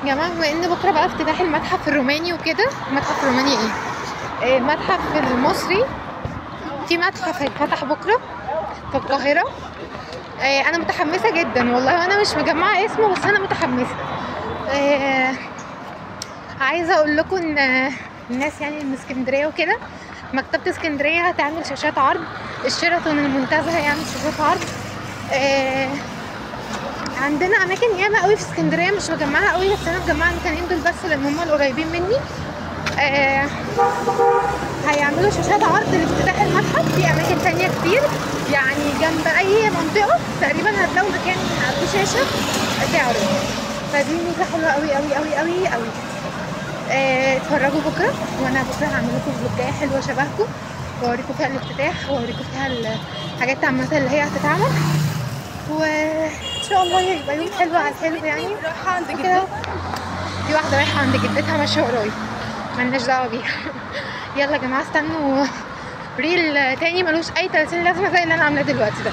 جماعة بما ان بكره بقى افتتاح المتحف الروماني وكده، المتحف الروماني ايه؟ المتحف المصري. في متحف هيتفتح بكره في القاهرة. انا متحمسة جدا والله، وانا مش مجمعة اسمه بس انا متحمسة. عايزه اقول لكم ان الناس يعني من اسكندرية وكده، مكتبه اسكندرية هتعمل شاشات عرض، الشيراتون المنتزه هيعمل شاشات عرض. عندنا اماكن ياما قوي في اسكندرية مش مجمعها قوي، بس انا مجمعة المكانين دول بس لان هم القريبين مني. هيعملوا شاشات عرض لافتتاح المتحف في اماكن تانية كتير، يعني جنب اي منطقة تقريبا هتلاقوا مكان فيه شاشة تعرض، فدي ميزة حلوة قوي قوي قوي قوي قوي. اتفرجوا بكره، وانا بكره هعمل لكم فلوجايه حلوة شبهكم، واوريكم فيها الافتتاح واوريكم فيها الحاجات عامة اللي هي هتتعمل، وان شاء الله يبقى يوم حلو على الحلو يعني. رايحة عند جدتها، في واحدة رايحة عند جدتها ماشية ورايا، مالناش دعوه بيها. يلا يا جماعة استنوا reel تاني ملوش اي 30 لازمه زي اللي انا عاملاه دلوقتي ده.